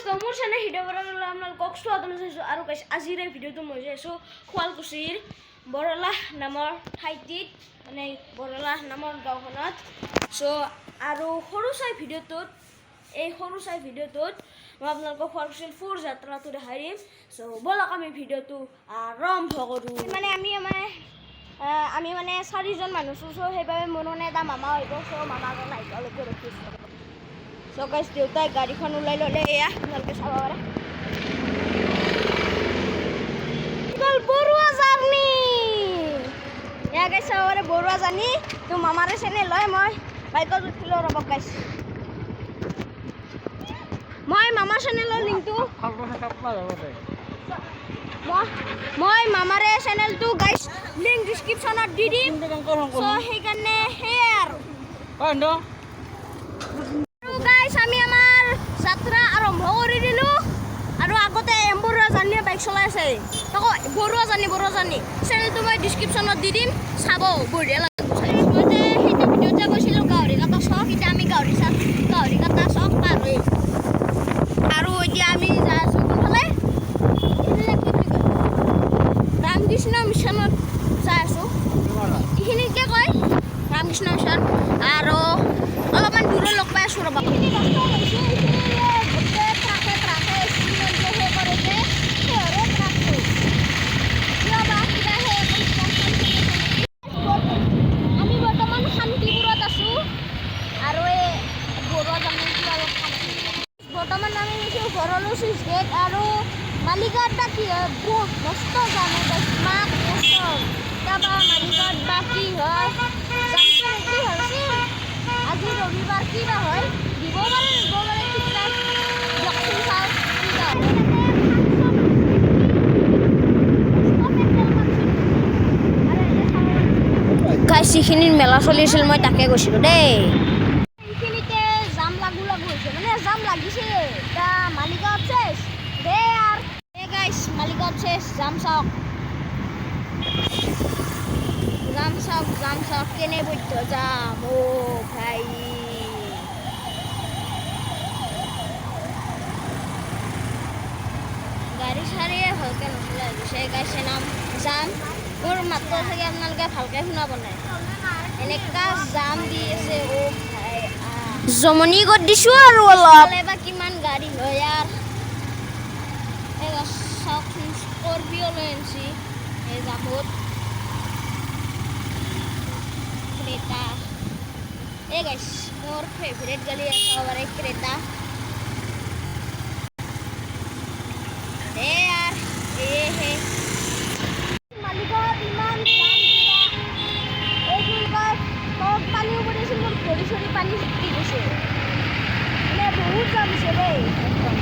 মোৰ channel video' বনাবলৈ আপোনালোকক স্বাগতম জনাইছোঁ। আৰু গাইছ, আজিৰ এই ভিডিঅ'টো মই যাই আছোঁ শুৱালকুছিৰ বৰলাহ নামৰ ঠাইটিত, মানে বৰলাহ নামৰ গাঁওখনত। চ' আৰু সৰু চাই ভিডিঅ'টোত, এই সৰু চাই ভিডিঅ'টোত মই আপোনালোকক শুৱালকুছিৰ ফুৰ যাত্ৰাটো দেখাই দিম। চ' ব'লক, আমি ভিডিঅ'টো আৰম্ভ কৰোঁ। মানে আমি মানে আমি মানে চাৰিজন মানুহ আছোঁ। চ' সেইবাবে মোৰ মানে এটা মামা আহিব। চ' মামাজন আহিবলৈকে ৰখিছোঁ। চ' গাইছ, দেউতাই গাড়ীখন ওলাই ল'লে। এয়া আপোনালোকে চাব পাৰে। গ'ল বৰুৱা জাৰ্ণি। এয়া গাইছ, চাব পাৰে বৰুৱা জাৰ্ণি। তো মামাৰে চেনেল হয়। মই বাইকত উঠিলোঁ, ৰ'ব গাইছ। মই মামাৰ চেনেলৰ লিংকটো মই মামাৰে চেনেলটো গাইছ লিংক ডিছক্ৰিপশ্যনত দি দিম। চ' সেইকাৰণে সেয়াই আৰু গাইছ, আমি আমাৰ যাত্ৰা আৰম্ভ কৰি দিলোঁ। আৰু আগতে এম বৰুৱা জাৰ্ণিয়ে বাইক চলাই আছে। আকৌ বৰুৱা জাৰ্ণি, বৰুৱা জাৰ্ণি চেনেলটো মই ডিছক্ৰিপশ্যনত দি দিম, চাব, বঢ়িয়া লাগিব চাই। মই যে সেইটো ভিডিঅ'ত যে কৈছিলোঁ গাহৰি কাটা চক, এতিয়া আমি গাহৰি চাক গাহৰি কাটা চক পাৰ হৈ আৰু এতিয়া আমি যাই আছোঁ কোনফালে? এইবিলাক কি বুলি কয়, ৰামকৃষ্ণ মিছনত যাই আছোঁ। এইখিনিকে কয় ৰামকৃষ্ণ মিছন। আৰু অলপমান দূৰত লগ পাই আছোঁ, ৰ'বা। এইখিনি ৰাস্তা হৈছে, এইখিনি গোটেই ট্ৰাকে ট্ৰাকে চিমেণ্ট যে সেই কৰে যে, সিহঁৰে ট্ৰাকটো কিয় বা কিবা সেই কনষ্ট্ৰাকশ্যন চলি আছে নেকি। আমি বৰ্তমান শান্তিপুৰত আছোঁ আৰু এই বৰুৱা জাৰ্ণি কিবা অলপ কাম আছে। বৰ্তমান আমি গৈছোঁ ভৰলু চুইচ গেট আৰু মালিগাঁৱত বা কি হয়। বহুত মস্ত জাম হয়, মাক মস্ত। তাৰপৰা মালিগাঁৱত বা কি হয়। জামটো বেছি হৈছে। আজি ৰবিবাৰ, কি বা হয়, দিব পাৰে নিদিব পাৰে, ঠিক নাই। দিয়কচোন, চাওঁ কি বা হয়। মস্ত পেণ্ডেল ফাংচন। গাইছ, এইখিনিত মেলা চলি আছিল, মই তাকে গৈছিলোঁ দেই। এইখিনিতে জাম লাগু লাগু হৈছে, মানে জাম লাগিছে। এতিয়া মালিগাঁৱত চেচ দে আৰু এই গাইছ, মালিগাঁৱত চেচ জাম। চাওক জাম, চাওক জাম, চাওক কেনে বৈধ্য জাম। অ' ভাই, গাড়ী চাড়ীয়ে ভালকে নচলা হৈ গৈছে। গাইছে নাম জাম। মোৰ মাতটো চাগে আপোনালোকে ভালকে শুনা পোৱা নাই, এনেকা জাম দি আছে। অ' ভাই, জমনি কৰি দিছোঁ আৰু অলপ বা কিমান গাড়ী হয় আৰু এই চাওকচোন, স্কৰপিঅ' লৈ আনিছি এই জামত, ক্ৰেটা। এই গাইছ, মোৰ ফেভৰেট গাড়ী চাব পাৰে, ক্ৰেটা। এই আৰু এহে মালিগাঁৱত ইমান জাম কিবা এই কি কয়, তলত পানীও পৰিছিল, মোৰ ভৰি চৰি পানী জিকি গৈছে। মানে বহুত জাম হৈছে দেই একদম,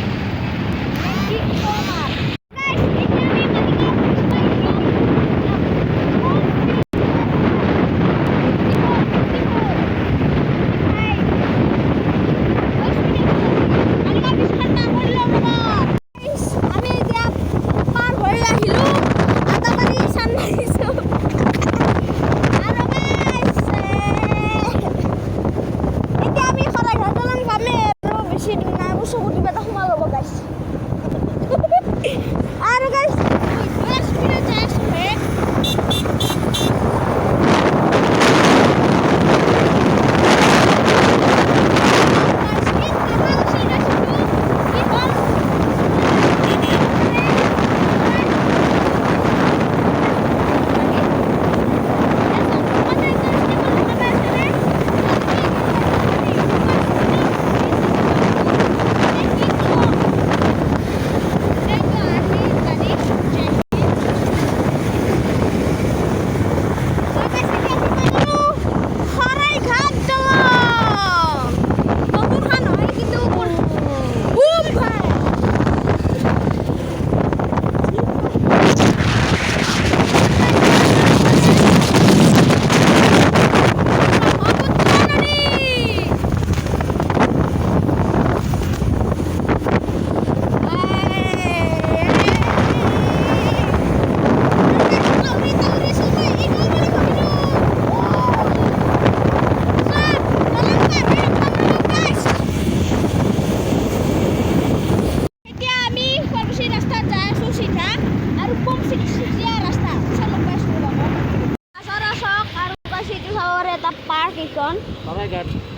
মানে কি ক'ম আৰু। Guys, এতিয়া আমি মালিগাঁও ব্ৰিজ পাইছোঁ। মালিগাঁও ব্ৰিজখন পাৰ কৰিলোঁ, ৰ'বা। আমি এতিয়া পাৰ হৈ আহিলোঁ আদাবাৰী চানমাৰিছোঁ। আৰু guys, এতিয়া আমি শৰাইঘাট দলং পামেই আৰু বেছি দূৰ নাই। মোৰ চকুত কিবা এটা সোমাল ৰ'ব গাইছ। আৰু গাইছ, স্পীডত যাই আছোঁ হে। গাইছ, এই কাটা গৈছিল গাইছ, এইটো কি হ'ল?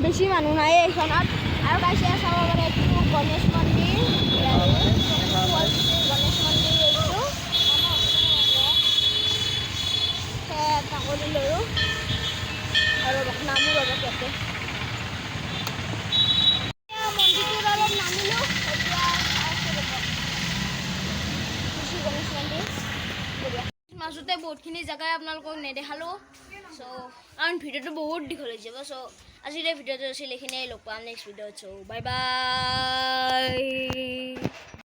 বেছি মানুহ নাই এইখনত। আৰু গাইছ, এয়া চাব পাৰে, এইটো গণেশ মন্দিৰ। ইয়াতে শুৱালকুছিৰ গণেশ মন্দিৰ এইটো। সেয়া এটা কৰি ল'লোঁ আৰু নামো ৰ'ব ইয়াতে। এতিয়া মন্দিৰটোত অলপ নামিলোঁ। এতিয়া চাই আছোঁ ৰ'ব, শ্ৰী গণেশ মন্দিৰ, বঢ়িয়া। মাজতে বহুতখিনি জেগাই আপোনালোকক নেদেখালোঁ, চ' কাৰণ ভিডিঅ'টো বহুত দীঘল হৈ যাব। চ' আজিৰ এই ভিডিঅ'টো আছিল এইখিনিয়ে। লগ পাম নেক্সট ভিডিঅ'ত। চ' বাই বাই।